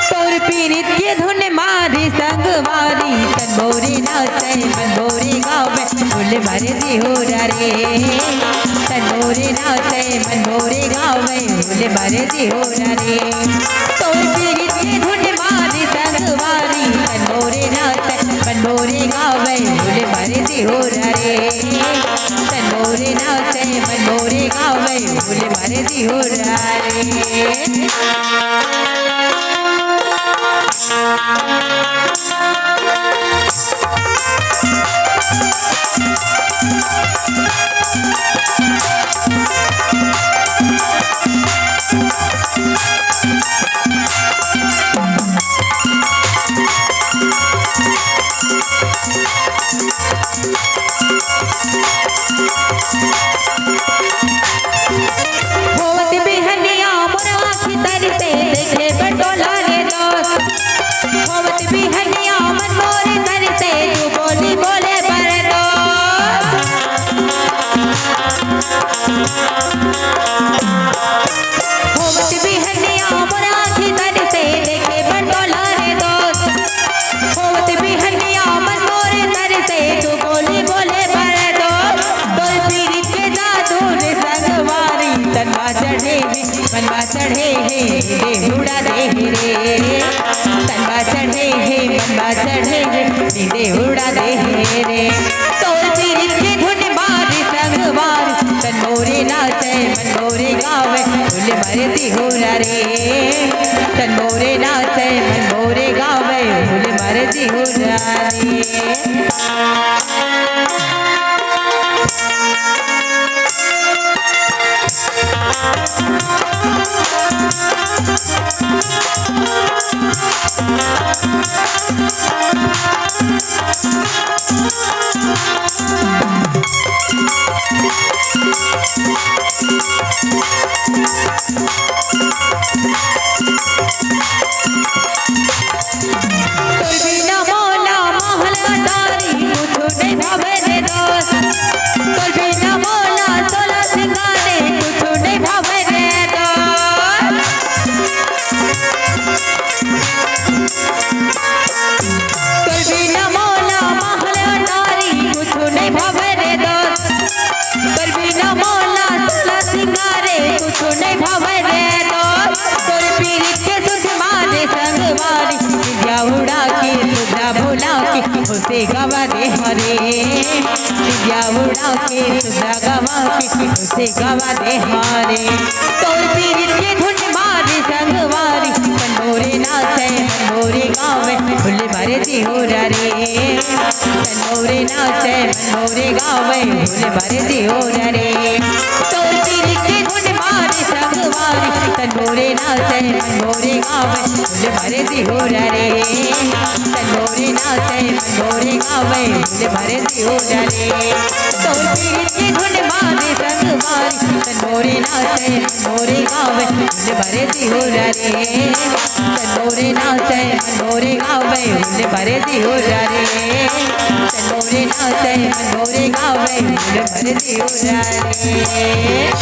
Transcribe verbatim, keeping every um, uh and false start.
तोर पीरित के धुन मारे संगवारी, तन मोरे नाचे मन मोरे गावे, फूल भरे दिहोरा रे। तन मोरे नाचे मन मोरे गावे, फूल भरे दिहोरा रे। तोर पीरित के धुन मारे संगवारी, तन मोरे नाचे मन मोरे गावे, फूल भरे दिहोरा रे। तन मोरे नाचे मन मोरे गावे, फूल भरे दिहोरा रे। होवत बिहनिया मोर आँखी तरी से देखे बटोला रे दोस्त। होवत बिहनिया मन मोर तरी से तू बोली बोले बर दोस्त। होवत बिहनिया मोर आँखी तरी से देखे बटोला रे दोस्त। होवत बिहनिया मन मोर तरी से तू बोली बोले बर दोस्त। तोर पीरित के जादू रे संगवारी, तनवा चढ़े हे, मनवा चढ़े हे, देहुड़ा दे हे रे। तनवा चढ़े हे, मनवा चढ़े हे, देहुड़ा दे हे रे। तोर पीरित के धुन मारे संगवारी, तन मोरे नाचे, मन मोरे गावे, फूल भरे दिहोरा रे। तन मोरे नाचे, मन मोरे गावे, फूल भरे दिहोरा रे। तोर बिना मोला महल अटारी कुछु नइ भावे रे दोस्त। तोर बिना मोला सोला सिंगारे कुछु नइ भावे रे दोस्त। तोर बिना मोला महल अटारी कुछु नइ भावे रे दोस्त। तोर बिना मोला सोला सिंगारे कुछु नइ भावे रे दोस्त। तोर पीरित के सुध मारे संगवारी, निंदिया उड़ा के सुधा भुला के खुशी गवा दे हरे। निंदिया उड़ा के सुधा गवा के खुशी गवा दे हरे। तोर पीरित के धुन मारे संगवारी, तन मोरे नाचे मन मोरे गावे, फूल भरे दिहोरा रे। तन मोरे नाचे मन मोरे गावे, फूल भरे दिहोरा रे। तोर पीरित के धुन मारे संगवारी, तन मोरे नाचे मन मोरे गावे, फूल भरे दिहोरा रे। तन मोरे नाचे मन मोरे गावे, फूल भरे दिहोरा रे। तोर पीरित के धुन मारे संगवारी, तन मोरे नाचे मन मोरे गावे, फूल भरे दिहोरा रे। तन मोरे नाचे मन मोरे गावे, फूल भरे दिहोरा रे। तन मोरे नाचे मन मोरे गावे, फूल भरे दिहोरा रे।